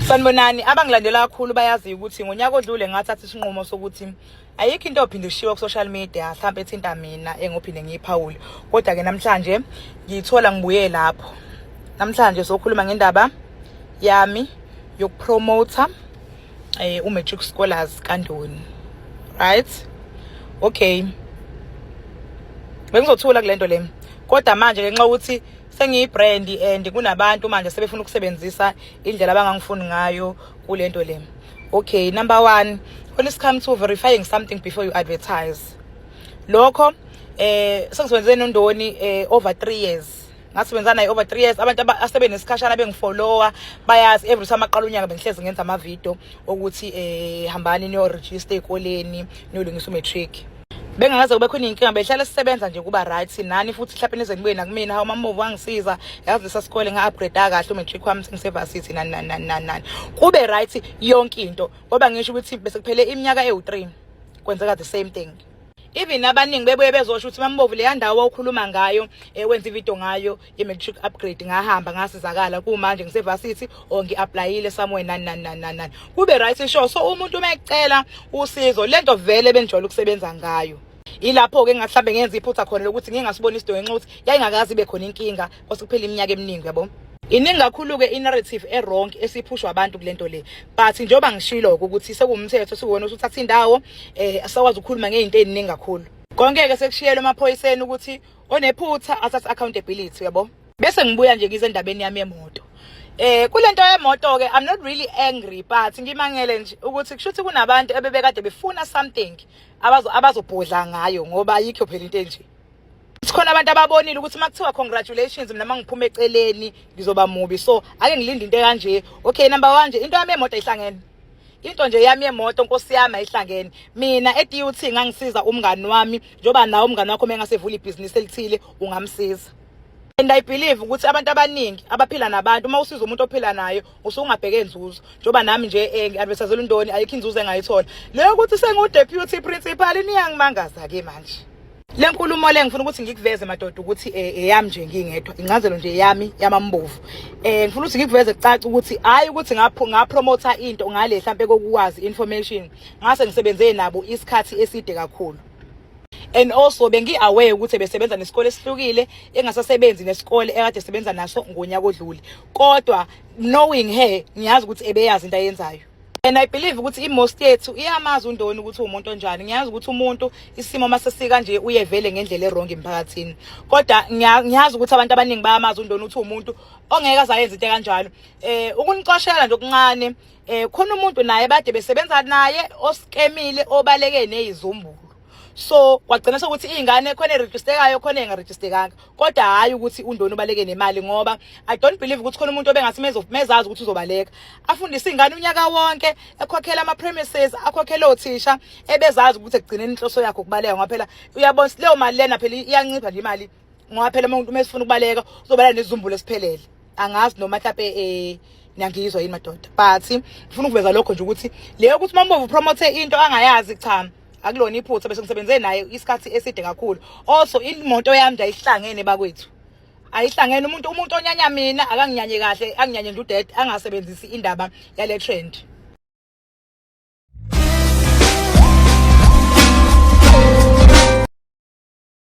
Sanibonani, abangilandela kakhulu bayazi ukuthi ngonyaka odlule ngathatha isinqumo sokuthi ayikho into ophinde ishiwo ku-social media mhlawumbe ethinta mina engophinde ngiyiphawule. Kodwa-ke namhlanje ngiyithola ngibuye lapho. Namhlanje sokhuluma ngendaba yami yokupromotha umatric scholars kaNdoni. Right? Okay. Bengizothula kule nto le. Kodwa manje ngenxa yokuthi sengiyi-brand and kunabantu manje sebefuna ukusebenzisa indlela abangangifuni ngayo kule nto le. Okay, number one, when it's come to verifying something before you advertise. Lokho sengisebenze noNdoni over 3 years. Ngasebenza naye over 3 years. Abantu asebenesikhashana bengifollowa bayazi every time aqala unyaka bengihlezi ngenza ama video ukuthi hambani niyo register ezikoleni, niyolungisa umatric. Bengaze kube khona inkinga, behlala sisebenza nje kuba right nani futhi mhlawumbe nize nibuye nakumina, hawu Mamovu wangisiza, yazi lesa sikole nga-upgrade kahle umatric wami, sengisevasithi, nani nani nani nani nani, kube right yonke into. Ngoba ngisho ukuthi bese kuphele iminyaka ewu-3 kwenzeka the same thing. Even abaningi bebuye bezosho ukuthi, "Mambovu, leya ndawo okhuluma ngayo, wenza ivideo ngayo ye-matric upgrade, ngahamba ngasizakala, kumanje ngisevasithi or ngi-applyile somewhere," nani nani nani nani nani, kube right. Sure, so umuntu uma ecela usizo lento vele benijwayele ukusebenza ngayo, ilapho-ke mhlawumbe ngenza iphutha khona lokuthi ngingasiboni isidingo ngenxa yokuthi yayingakaze ibe khona inkinga, kwase kuphela iminyaka eminingi, yabo. Iningi kakhulu-ke i-narrative e-wrong esiphushwa abantu kule nto le, but njengoba ngishilo-ke ukuthi sekuwumthetho, sikuwona usuthatha indawo, asakwazi ukukhuluma ngey'nto ey'ningi kakhulu. Konke-ke sekushiyelwe emaphoyiseni ukuthi onephutha athathe accountability, uyabo. Bese ngibuya nje ngize endabeni yami yemoto. Kule nto yemoto ke, I'm not really angry, but ngimangele nje ukuthi kushuthi kunabantu ebebekade befuna something abazobhodla ngayo, ngoba ayikho phela into enje. Sikhona abantu ababonile ukuthi uma kuthiwa congratulations, mina mangiphuma eceleni ngizoba mubi, so ake ngilinde into kanje. Okay, number 1 nje, into yami yemoto ayihlangene. Into nje yami yemoto, nkosi yami, ayihlangene. Mina e-DUT ngangisiza umngani wami, njengoba nawe umngani wakho mengasevula ibhizinisi elithile ungamsiza. And I believe ukuthi abantu abaningi abaphila nabantu, uma usiza umuntu ophila naye usungabheke inzuzo. Njengoba nami nje ngi-advertisela uNdoni, ayikho inzuzo engayithola. Leyo ukuthi sengu-deputy principal niyangimangaza ke manje. Le nkulumo le ngifuna ukuthi ngikuveze, madoda, ukuthi eyami nje ngingedwa, incazelo nje yami yamambovu. Ngifuna ukuthi ngikuveze kucace ukuthi hayi ukuthi ngapromota into ngale mhlambe kokukwazi information, ngase ngisebenze nabo isikhathi eside kakhulu. And also bengi-aware ukuthi besebenza nesikole esihlukile, engasasebenzi nesikole ekade sebenza naso ngonyaka odlule. Kodwa knowing her, ngiyazi ukuthi ebeyazi into ayenzayo. And I believe ukuthi i-most yethu iyamazi uNdoni ukuthi uwumuntu onjani. Ngiyazi ukuthi umuntu isimo masesika nje uye vele ngendlela e-wrong emphakathini. Kodwa ngiyazi ukuthi abantu abaningi bayamazi uNdoni ukuthi uwumuntu ongeke azayenza into kanjalo. Ukunicoshela nje okuncane, khona umuntu naye bade besebenza naye oskemile, obaleke nezizumbulu. So kwagcina sokuthi iy'ngane khona erejistekayo, khona engarejisterkanga. Kodwa hhayi ukuthi uNdoni ubaleke nemali, ngoba I don't believe ukuthi khona umuntu obengathi mezazi ukuthi uzobaleka afundise iy'ngane unyaka wonke, ekhokhela ama-premises, akhokhele othisha, ebezazi ukuthi ekugcineni inhloso yakho ukubaleka. Ngoba phela uyabona leyo mali lena phela iyancipha nje imali, ngoba phela umuntu uma esifuna ukubaleka uzobaleka nezumbulo esiphelele. Angazi noma mhlampe niyangizwa yini, madoda, but ngifuna ukuveza lokho nje ukuthi leyo ukuthi Mambovu promote into angayazi, cha, akulona iphutha, bese ngisebenze naye isikhathi eside kakhulu. Also imoto yami nje ayihlangene bakwethu, ayihlangene. Umuntu onyanya mina akanginyanye kahle, anginyanye nje udede, angasebenzisi indaba yale trend.